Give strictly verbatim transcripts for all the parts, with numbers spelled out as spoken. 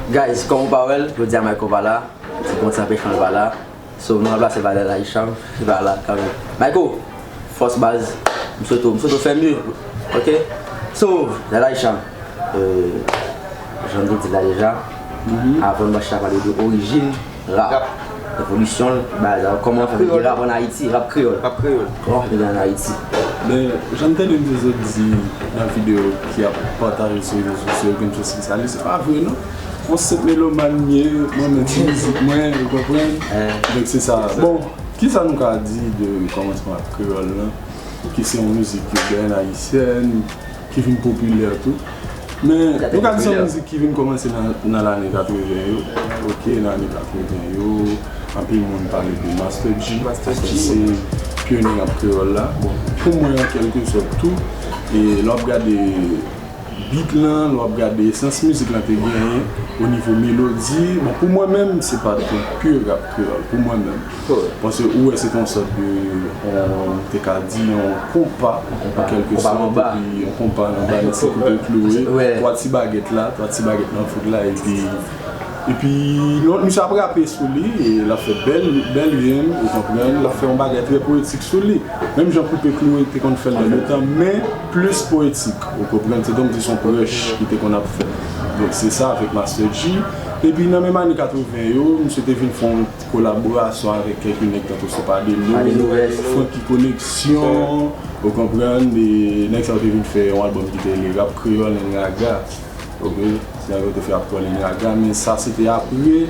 Guys, kòm ou pa wè l, jodi a Mayco pa la. Se konsa pechan pa la. So, nou ranplase pa Dada Hicham, li pa la kanmenm. Mayco, fòs baz, m swete w, m swete w fè mye, ok? So, Dada Hicham, euh, jan m te di la deja, avan n mache pale de orijin rap, evolisyon l, bagay sa yo, kòman fè vin gen rap ann Ayiti, rap kreyòl. Rap kreyòl. Kòman fè vin gen ann Ayiti. Men, jan m tande m te sot di nan videyo ki ap pataje sou rezo sosyo yo, ke m se Spesyalis, se pa vre non. Yon senp melomàn m ye, mwen menm ti mizik mwen, ou konprann? Donk se sa. Bon, kisa nou ka di de kòmansman rap kreyòl lan? Ki se yon mizik urbaine ayisyèn, ki vin popilè tou. Men, nou ka di se yon mizik ki vin kòmanse nan, nan lane katreven yo. Ok, nan lane katreven yo, anpil moun pale de Master Dji, Master Dji se pyonye rap kreyòl la. Bon, pou mwen, an kèlke sòt tou, e lè w ap gade beat lan, lè w ap gade esans mizik lan te genyen, o nivo melodi, bon, pou mwen menm, se pa t yon pure rap kreyòl, pou mwen menm. Paske ou wè se te yon sòt de, yon, te ka di yon konpa, an kèlke sòt, epi yon konpa nan ba, misye koupe kloure, twa ti bagèt la, twa ti bagèt nan fouk la, epi, epi, non, misye ap rape sou li, e l ap fè bèl, bèl rim, ou konprann, l ap fè yon bagay trè poetik sou li. Menm jan koupe kloure te konn fè l nan letan, men plis poetik, ou konprann, se tankou se yon prèch ki te konn ap fèt. Donk, se sa avèk Master Dji. Epi, nan menm ane katreven yo, misye te vin fè yon kolaborasyon avèk kèk nèg tankou Sopadeno, Francky Connexion, ou konprann, e nèg sa yo te vin fè yon albòm ki te rele Rap Kreyòl and Raga. Ok, se sa yo te fè Rap Kreyòl and Raga, men sa se te apre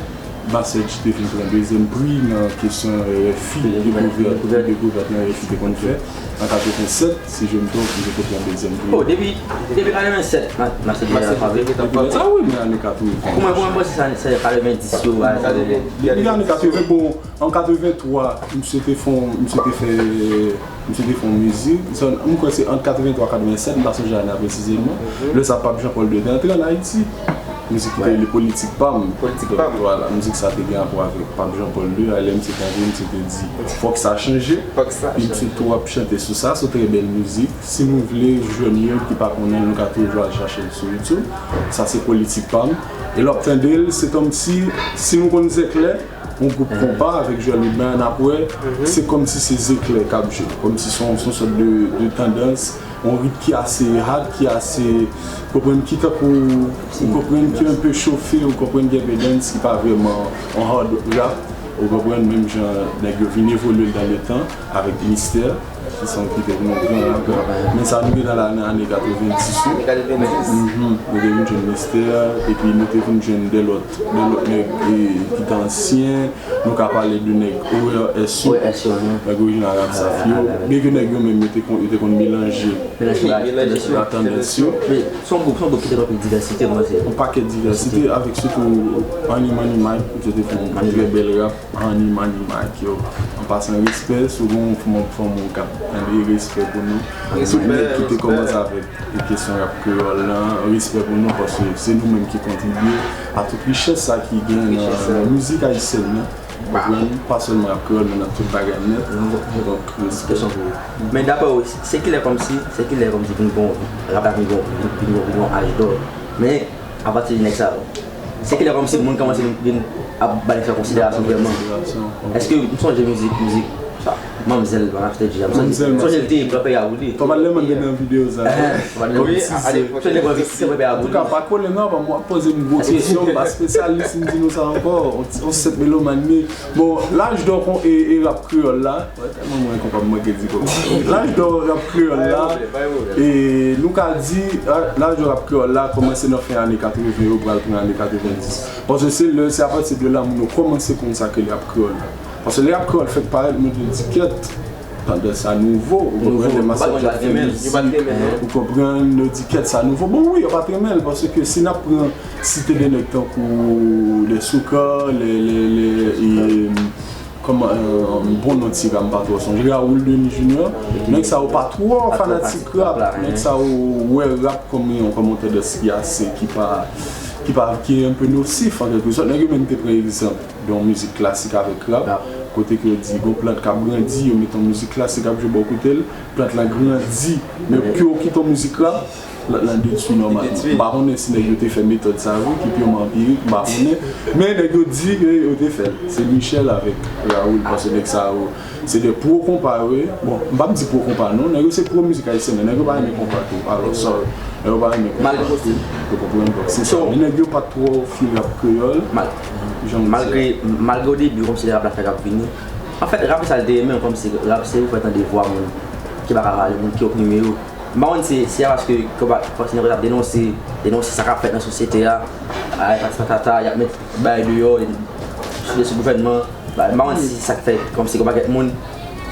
Master Dji te vin pran dezyèm pri nan kesyon R F I, dekouvèt, pri dekouvèt nan R F I te konn fè an katreven sèt, si je me trompe, li te pran dezyèm pri. Oh, depi, depi katreven sèt, Master Dji ap frape. Depi lè sa, wi, men ane katreven. Kouman, kouman w panse sa, se katreven dis yo, bagay sa yo? Depi ane katreven, bon, an katreven twa, misye te fè, misye te fè, misye te fè yon mizik. Sa, m kwè se ant katreven twa katreven sèt, m pa sonje ane a presizeman. Lè sa Pape Jean Paul de te antre ann Ayiti. Mizik ki te rele Politik Pa m. Politik Pa m. Vwala, mizik sa te gen rapò avèk Pape Jean Paul de. Lè misye te antre, misye te di, fòk sa chanje. Fòk sa chanje. Epi misye tou ap chante sou sa, se yon trè bèl mizik. Si nou vle, jèn yo ki pa konnen l, nou ka toujou al chache l sou YouTube. Sa se Politik Pa m. E lè w ap tande l, se kòmsi, si nou konn Zèklè, yon gwoup konpa avèk Joel Urbain, n ap wè, se kòmsi se Zeklè k ap jwe. Kòmsi se yon, se yon sòt de, de tandans, yon rit ki ase hard, ki ase, ou konprann, ki tankou, ou konprann, ki enpe chofe, ou konprann, gen enpe dance, ki pa vrèman yon hard rap, ou konprann, menm jan nèg yo vin evolye l dan le tan avèk Mistè. Ki se yon ki te vin yon gran rapè. Men sa nou gentan la nan ane katreven dis yo. Ane katreven dis. Mhm. Nou te vin jwenn Mistè, epi nou te vin jwenn de lòt, de lòt nèg, e, ki te ansyen. Nou ka pale de nèg O R S yo. O R S yo, mhm. Nèg orijinal Arab Safi yo. Byenke nèg yo menm, yo te konn, yo te konn melanje. Melanje la tandans yo. Men se yon gwoup, se yon gwoup ki te gen anpil divèsite, mwen se. Yon pakèt divèsite, avèk sitou Honey Money Mike, ki te fè yon trè bèl rap. Honey Money Mike yo. An pasan, respè, si w gen yon fanm, fanm ou k ap tande, respè pou nou. Respè, tout nèg ki te kòmanse avèk kesyon rap kreyòl lan, respè pou nou, paske se nou menm ki kontribye a tout richès sa ki gen nan, nan mizik ayisyèn nan. Ou konprann? Pa sèlman rap kreyòl, men nan tout bagay nèt. Donk, respè. Men daprè w, se kilè kòmsi, se kilè kòmsi vin gon, rap la vin gon, vin gon, vin gon aj dò. Men, apati de nèg sa yo. Se kilè kòmsi moun kòmanse vin ap bay nèg sa konsiderasyon vrèman. Èske m sonje mizik, mizik sa, Manmzèl, Master Dji, m sonje, m sonje l te nan peyi a pou li. Fò pa t lè m ande nan videyo sa. Wi, ale, m sonje nèg ki te nan peyi a pou li. Antouka, pa kole non, pa m ap poze m gwo kesyon, m pa spesyalis, m di nou sa ankò, on, on senp melomàn li. Bon, laj dò kon, e, e rap kreyòl la, Wè, tèlman mwen konpa m manke di kòman. Laj dò rap kreyòl la, e nou ka di, laj dò rap kreyòl la kòmanse nan fen ane katreven yo, pral pran ane katreven dis. Paske se lè, se apati de la moun yo kòmanse konn sa ke rap kreyòl la. Paske lè rap kreyòl fèk parèt, moun te di kèt, tandans sa nouvo, ou konprann, lè Master Dji ap fè mizik, ou konprann, yo di kèt sa nouvo. Bon, wi, yo pa t renmen l, paske si n ap pran site de nèg tankou lè Souka, lè, lè, lè, e, kòman, bon non ti rap m pa twò sonje, Raoul Denis Junior, nèg sa yo pa twò fanatik rap, nèg sa yo wè rap kòm yon, kòm yon tandans ki ase, ki pa, ki pa, ki enpe nosif an kèlke sòt. Nèg yo menm te pran egzanp de yon mizik klasik avèk rap, kote ke yo di gon plant k ap grandi, yo mete yon mizik klasik ap jwe bò kote l, plant lan grandi, men ke yo kite yon mizik rap, Lòt lan detwi nòmalman. M pa konnen si nèg yo te fè metòd sa vre, ki piman anpirik, m pa konnen. Men nèg yo di ke yo te fè l. Se Michel avèk Raoul, paske nèg sa yo se de pwo konpa yo ye. Bon, m p ap di pwo konpa non, nèg yo se pwo mizik ayisyèn, men nèg yo pa renmen konpa tou. Alò, sorry. Nèg yo pa renmen konpa tou. Ou konprann? Donk, se sa. Men nèg yo pa t twò fil rap kreyòl. Malgre, malgre o debi, kòmsi rap la fèk ap vini. Anfèt, rap sa l te ye menm, kòmsi rap se ou fè tande vwa moun ki pa ka pale, moun ki oprime yo. M pa konn si se paske, paske nèg yo t ap denonse, denonse sa k ap fèt nan sosyete a, ay, patati patata, y ap met bagay deyò, chire sou gouvènman. M pa konn si sa k fè kòmsi gon pakèt moun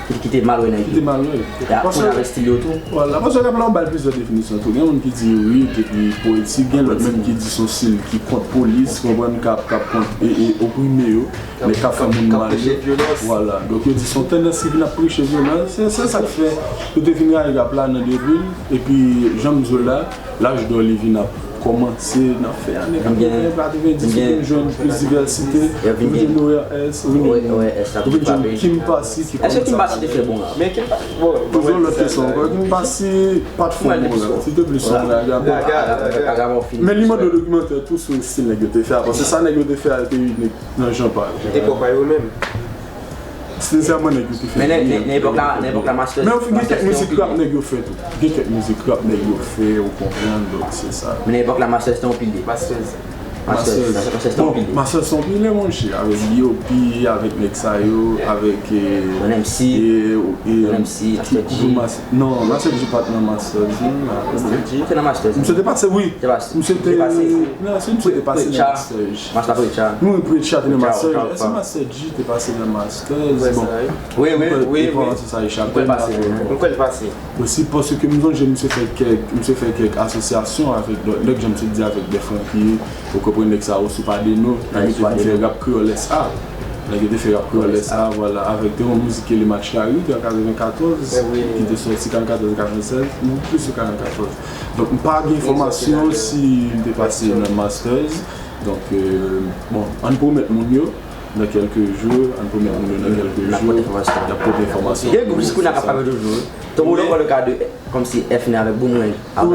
ki, ki te mal wè nèg yo. Ki te mal wè. Y ap konnen avèk estil yo tou. Vwala, paske rap la, ou ba l plizyè definisyon tou. Gen moun ki di rit epi poetik, gen lòt menm ki di se yon estil ki kont polis, konprann, k ap, k ap kont e, e oprime yo. Men k ap fè moun mal yo. Vwala. Donk yo di se yon tandans ki vin ap preche vyolans. Se, se sa k fè yo te vin rayi rap la nan debil. Epi, jan m di w la, laj dò li vin ap kòmanse nan fen ane katreven, katrevendiz, ou vin jwenn plis divèsite, ou vin jwenn O R S, ou vin jwenn Kim Passy ki kòmanse ap. Èske Kim Passy te fè bon rap? Men Kim Passy, bon, poze yon lòt kesyon ankò. Kim Passy pa t fè bon rap. Li te plis yon raga. Men li mande w dokimantè tou sou estil nèg yo te fè a. Paske sa nèg yo te fè a te inik. Nan jan pa yo. Epòk pa yo menm. Sensèman, nèg yo te fè byen. Men nan epòk la, nan epòk la, Masters. Men ou gen kèk mizik rap nèg yo fè tou. Gen kèk mizik rap nèg yo fè, ou konprann, donk se sa. Men nan epòk la, Masters te yon pilye. Masters. Masters, Masters te yon pilye. Bon, Masters se yon pilye, monchè, avèk B O P, avèk nèg sa yo, avèk, eh, Run M C, eh, eh, Run M C, Master G. Non, Master G pa t nan Masters, non. Master G te nan Masters. Misye te pase, wi. Misye te, non, se misye te pase nan Masters. Masta Preacher. Nou, Preacher te nan Masters. Èske Master G te pase nan Masters? Bon. Wi, wi, wi, wi. Mwen kwè l pase. Mwen kwè l pase. Osi, paske m sonje misye fè kèk, misye fè kèk asosyasyon avèk lòt nèg, jan misye di, avèk Dè Franky, ou konprann, nèg sa yo sou Padeno, nèg yo te vin fè rap kreyòl S A. Nèg yo te fè rap kreyòl S A, vwala, avèk te yon mizik ki rele Match Kari, te an katrevenkatòz, ki te sòti katrevenkatòz, katrevennsèz, non, plis ke katrevenkatòz. Donk, m pa gen enfòmasyon si li te pase nan Masters. Donk, euh, bon, ann pwomèt moun yo, nan kèlke jou, ann pwomèt moun yo nan kèlke jou, y ap pote enfòmasyon. Gen gwoup jis kounye a k ap parèt toujou, wi. Tankou le ka de, kòmsi Efner avèk Boomerang,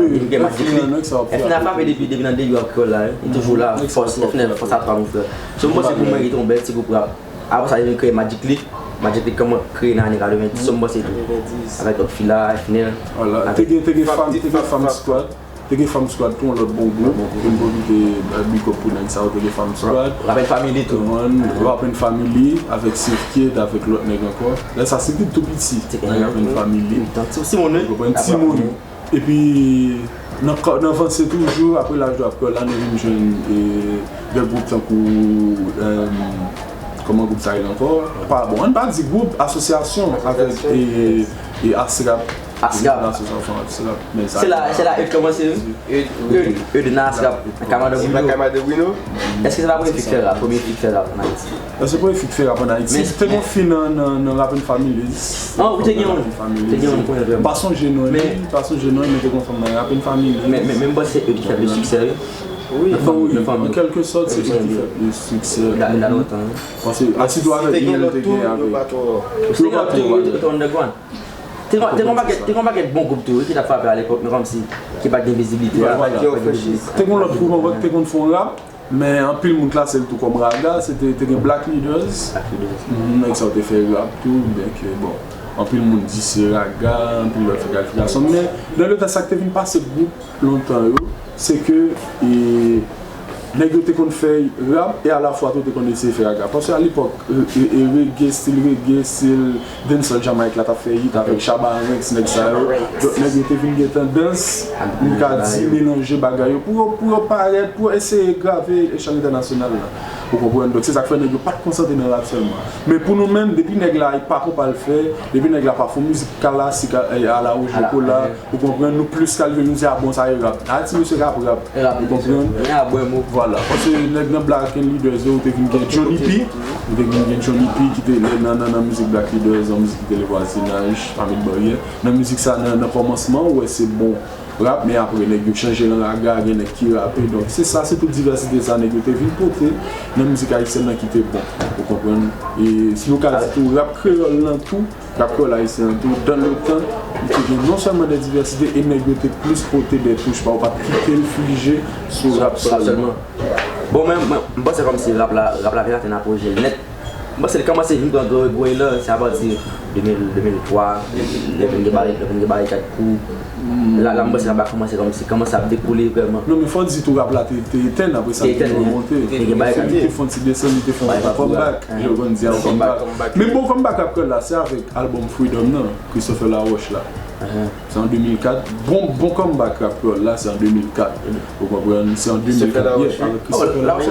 depi gen Magic Click. Efner ap frape depi, depi nan debi rap kreyòl la, wi. Li toujou la, fòs, Efner, fòs a twa, mon frè. So, m panse Boomerang te yon bèl ti gwoup rap. Apre sa, yo vin kreye Magic Click. Magic Click kòman kreye nan ane katrevenndis, so m panse tou. Avèk lòt fi la, Efner. Vwala. Te gen, te gen Fam, te gen Fam Squad. Te gen Fam Squad tou, yon lòt bon gwoup. Pou n pwofite, eh, big up pou nèg sa yo, te gen Fam Squad. Rap and Family tou. Rap and Family, avèk Safe Kid, avèk lòt nèg ankò. Lè sa, Safe Kid tou piti nan Rap and Family. Ti moun, wi. Ou konprann, ti moun. Epi, nan, nan vanse toujou, apre laj de rap kreyòl la, nou vin jwenn, eh, de gwoup tankou, eh, kòman gwoup sa rele ankò? Pa, bon, ann pa di gwoup, asosyasyon avèk, eh, eh, Asrap. Asrap. Asosyasyon Asrap. Se la, se la Eud kòmanse, wi. Eud, Eud, Eud nan Asrap. Kay Madan Bruno. Èske se pa premye fi k fè rap, premye fi k fè rap an Ayiti? Èske premye fi k fè rap an Ayiti? Te gen yon fi nan, nan, nan Rap and Family. An, ou te gen yon. Te gen yon, m konnen vrèman. M pa sonje non li, m pa sonje non li, men te gen yon fanm nan Rap and Family. Men, men, men m panse se Eud ki fè plis siksè, wi. Wi, an kèlke sòt, se Eud ki fè plis siksè. Paske, a, sitou avèk li menm te gen avèk. Yo pa twò. Te gon, te gon pakèt, te gon pakèt bon gwoup tou, wi, ki t ap frape alepòk, men kòmsi, ki pa t gen viziblite. Vwala. Te gon lòt gwoup ankò ki te konn fè yon rap, men anpil moun klase l tou kòm raga, se te, te gen Black Leaders. Black Leaders. Mhm, nèg sa yo te fè rap tou, byenke, bon, anpil moun di se raga, anpil lòt fè kalifikasyon, men, dans le temps, sa k te vin pase gwoup lontan yo, se ke, e, nèg yo te konn fè rap e alafwa tou te konn eseye fè raga. Paske alepòk, e, e, e, reggae, stil reggae, stil dancehall Jamayik la t ap fè hit avèk Shabba Ranks, nèg sa yo. Donk, nèg yo te vin gen tandans, m ka di, melanje bagay yo pou yo, pou yo parèt, pou yo eseye grave echèl entènasyonal la. Ou konprann? Donk, se sa k fè nèg yo pa t konsantre nan rap sèlman. Men pou nou menm, depi nèg la pa konpa l fè, depi nèg la pa fè yon mizik kalasik a, a la Roger Cola, ou konprann, nou plis kalifye nou di, a bon, sa e rap. A ti mesye k ap rap. Ou konprann? Vwala. Paske nèg nan Black and Leaders yo, ou te vin gen Johnny P. Ou te vin gen Johnny P ki te nan, nan, nan mizik Black Leaders, nan mizik ki te le vwazinaj, pa met baryè. Nan mizik sa, nan, nan kòmansman, ou wè se bon. rap, men apre nèg yo chanje nan raga, gen nèg ki rape. Donk se sa, se tout divèsite sa nèg yo te vin pote nan mizik ayisyèn nan ki te bon. Ou konprann? E si nou ka di tou, rap kreyòl lan tou, rap kreyòl ayisyen an tou, dans le temps, li te gen non sèlman de divèsite, e nèg yo te plis pote de touch pa, ou pa t kite l fije sou rap sèlman. Bon, men mwen, m panse kòmsi rap la, rap la vin atenn apogee l nèt. M panse l kòmanse vin pran gwo, gwo elan, se apati de mil, de mil twa, lè vin gen Bari-, lè vin gen Barikat Crew. La, la, m panse rap la kòmanse kòmsi, kòmanse ap dekoule vrèman. Non, men fò di tou, rap la te, te etèn, apre sa, li te remonte. Li te fè yon ti desann, li te fè yon comeback. Jan yo konn di a, yon comeback. Men bon comeback rap kreyòl la, se avèk albòm Freedom nan, Christopher Laroche la. Se an de mil kat. Bon, bon comeback rap kreyòl la, se an de mil kat. Ou konprann? Se an de mil kat. Yeah, avèk Christopher Laroche.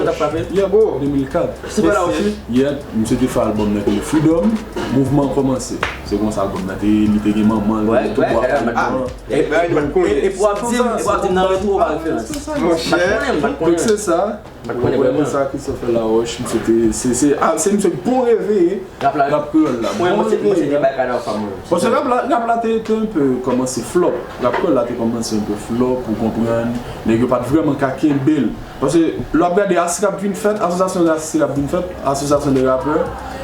Yeah, de mil kat. Christopher Laroche? Yeah, misye te fè albòm nan ki rele Freedom, mouvman an kòmanse. Se konsa albòm nan te ye, li te gen manman l, li te gen tout bwa fanmi an. Epi w ap di m, epi w ap di m nan retwo pa referans. Monchè. M pa t konnen, m pa t konnen. Ou konprann sa Christopher Laroche, misye te, se, se, ah, se misye k bon reveye rap kreyòl la. Bon reveye. Paske rap la, rap la te, te enpe kòmanse flòp. Rap kreyòl la te kòmanse enpe flòp, ou konprann. Nèg yo pa t vrèman ka kenbe l. Paske lè w ap gade asis k ap vin fèt, asosyasyon de asis k ap vin fèt, asosyasyon de rapè,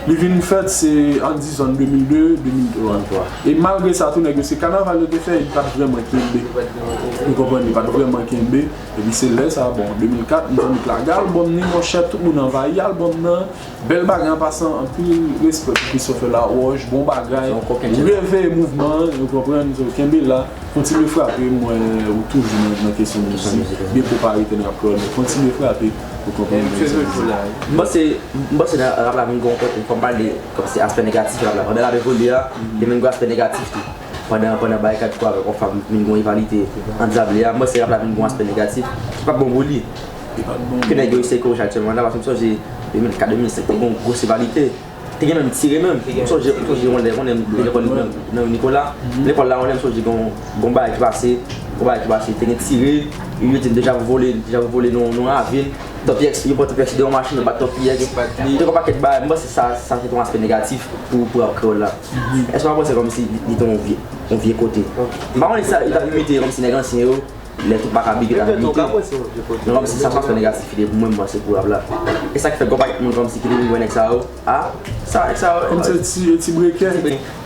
li vin fèt se an dizon de mil de, de mil twa. E malgre sa tou, nèg yo se kanaval yo te fè, e li pa t vrèman kenbe. Ou konprann, li pa t vrèman kenbe. Epi se lè sa, bon, de mil kat, m tann li t lage albòm ni, monchè, tout moun anvayi albòm nan. Bèl bagay an pasan, anpil respè pou Christopher Laroche, bon bagay. Reveye mouvman an, ou konprann, so, kenbe la, kontinye frape, m wè ou toujou nan, nan kesyon mizik, byen pwoparite nan rap kreyòl, men kontinye frape, ou konprann, nan kesyon mizik. M panse, m panse nan rap la vin gen yon kote, fò m pale kòmsi aspè negatif rap la. Pandan l ap evolye a, li vin gen aspè negatif tou. Pandan, pandan Barikat Crew avèk Òfa vin gen yon rivalite ant zab li a, m panse rap la vin gen yon aspè negatif ki pa t bon pou li. Ke nèg yo eseye korije aktyèlman la, paske m sonje de mil kat, de mil senk, te gen yon gwo rivalite. Te gen menm tire menm. M sonje, m sonje yon lè, konnen m te lekòl nan, nan Nikola. Lekòl la, yon lè m sonje gen yon, gen yon bagay ki pase, yon bagay ki pase, te gen tire, yo te deja vole, deja vole nan, nan ravin. Top X, yo pran Top X de yon machin, yo bat Top X. Te gen yon pakèt bagay, m panse sa, sa se te yon aspè negatif pou, pou rap kreyòl la. Èske w pa panse kòmsi li, li te yon vye, yon vye kote? M pa konnen si sa, li t ap imite kòmsi nèg ansyen yo. Lè tout pa ka big, yo ta imite. Men kòmsi sa se yon aspè negatif li te pou mwen, m panse, pou rap la. E sa k fè gen yon pakèt moun kòmsi ki te vin wè nèg sa yo, a, sa nèg sa yo. Kòmsi ti, ti brekè.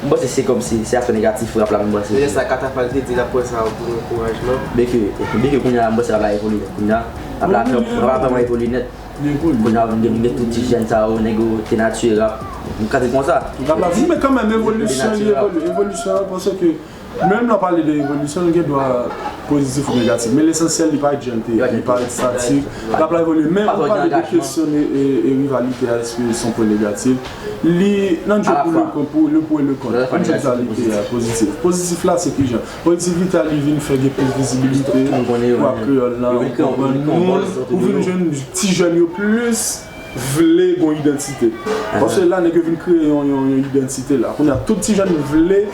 M panse se kòmsi, se aspè negatif rap la, m panse. Lè sa Katafal te di l ap pran sa pou yon ankourajman. Byenke, byenke kounye a, m panse rap la evolye nèt. Kounye a, rap la, rap la vrèman evolye nèt. Kounye a, vin gen, vin gen tout ti jèn sa yo, nèg yo denatire rap. M ka di l konsa. Rap la vin, men kanmenm, evolisyon, li evolye, evolisyon, paske Menm lè w pale de evolisyon, nou gen dwa pozitif ou negatif. Men lesansyèl, li pa ret jan l te ye. Li pa ret statik. Rap la evolye. Men ou pale de kesyon de e, e, rivalite a, èske se yon pwen negatif? Li nan djòb pou le kont, pou le pou e le kont. Ann di rivalite a pozitif. Pozitif la, se kijan? Pozitivite a, li vin fè gen plis vizibilite pou rap kreyòl la. Ou konprann? Moun, ou vin jwenn ti jèn yo plis vle gon idantite. Paske la, nèg yo vin kreye yon, yon, yon idantite la. Kounye a, tout ti jèn vle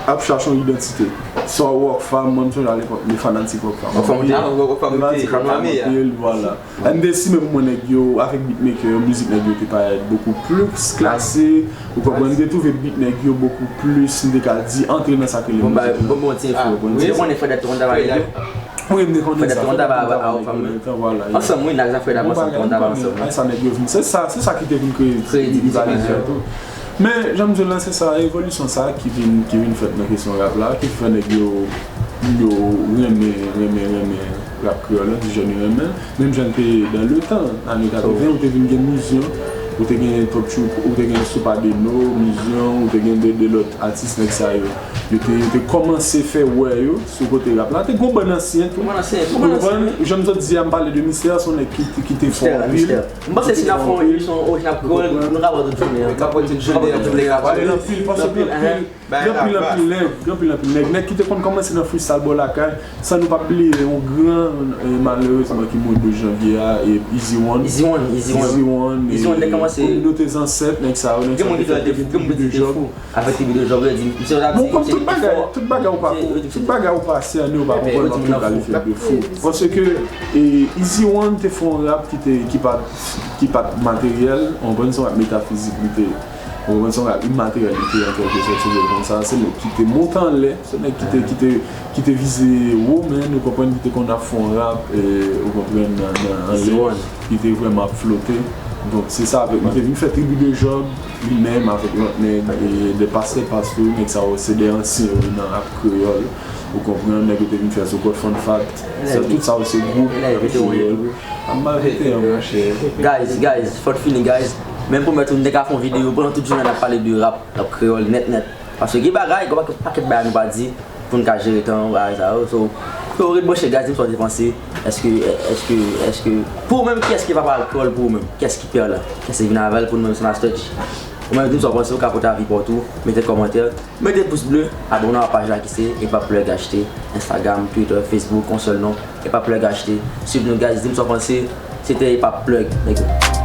ap chache yon idantite. Sa w Rockfam, mwen, m sonje alepòk, le fanatik Rockfam. Rockfam te, Rockfam te, Rockfam te, vwala. M te estime pou mwen, nèg yo, avèk beatmaker yo, mizik nèg yo te parèt beaucoup plus classé. Ou konprann, m te twouve beat nèg yo beaucoup plus, m te ka di, antre nan sa k rele mizik la. Bon, bon, bon, ti enfo. Ou te konnen Fred Hart te konn travay avèk yo? Wi, m te konnen sa. Fred Hart te konn travay avèk Rockfam, wi. Ansanm, wi, Nagz ak Fred Hart ansanm te konn travay ansanm, wi. Sa nèg yo vin, se sa, se sa ki te vin kreye rivalite a tou. Men, jan m di w la, se sa, evolisyon sa ki vin, ki vin fèt nan kesyon rap la, ki fè nèg yo, yo renmen, renmen, renmen rap kreyòl la, ti jèn yo renmen. Menm jan l te ye dans le temps, ane katreven, ou te vin gen Mizyon, ou te gen Top Tchoup, ou te gen Soupadeno, Mizyon, ou te gen de, de lòt atis, nèg sa yo. Yo te, yo te kòmanse fè wè yo sou kote rap la. Te gon bann ansyen tou. Ou konprann? Jan m sot di a, m pale de Mistè, se yon nèg ki, ki te fò anpil. M panse si n ap fè yon emisyon orijinal kreyòl, nou ka pran tout jounen an. Nou ka pran tout jounen an. Anpil, paske gen anpil, gen anpil, anpil nèg, gen anpil, anpil nèg. Nèg ki te konn kòmanse nan freestyle bò lakay, san nou p ap bliye yon gran, eh, malerezman ki mouri de janvye a, e Easy One. Easy One, Easy One. Easy One, Easy One te kòmanse. Kominote Zansèt, nèg sa yo, nèg sa yo te fè depi de jòb. Avèk T V de Job, yo di, misye yo t ap di, misye yo te fò. Tout bagay ou pa, tout bagay ou pa sène, ou pa konprann, w ap tou kalifye l de fou. Paske, e, Easy One te fè yon rap ki te, ki pa, ki pa t materyèl, ou konprann, se yon rap metafizik li te ye. Ou konprann, se yon rap imateryèl li te ye an kèlke sòt, si w vle konn sa. Se nèg ki te monte anlè, se nèg ki te, ki te, ki te vize wo, men ou konprann, ki te konn ap fè yon rap, e, ou konprann, nan, nan anlè, ki te vrèman ap flote. Donk, se sa avèk, li te vin fè tribi de Jòb, li menm avèk lòt nèg, e, de pastè, pastè, nèg sa yo, se de ansyen yo nan rap kreyòl. Ou konprann, nèg yo te vin fè sou Kòd Fann Fat. Se tout sa yo, se gwoup kreyòl. An ba vennteyen, monchè. Guys, guys, fò t fini, guys. Men m pwomèt ou, m te ka fè yon videyo pandan tout jounen n ap pale de rap, rap kreyòl, nèt, nèt. Paske gen bagay, gen pakèt, pakèt bagay nou pa di pou n ka jere tan, bagay sa yo. So, freo, ret branche, guys, di m sa w te panse. Èske, èske, èske, pou ou menm, kiyès ki va pral kreyòl pou ou menm? Kiyès ki pè la? Kiyès ki vin avè l pou nou menm, se Master G? Ou menm, di m sa w panse, ou ka pote avi pa w tou, mete kòmantè. Mete pous ble, abòne a paj la ki se Epap Plug H T, Instagram, Twitter, Facebook, yon sèl non, Epap Plug H T. Swiv nou, guys, di m sa w panse, se te Epap Plug, nèg yo.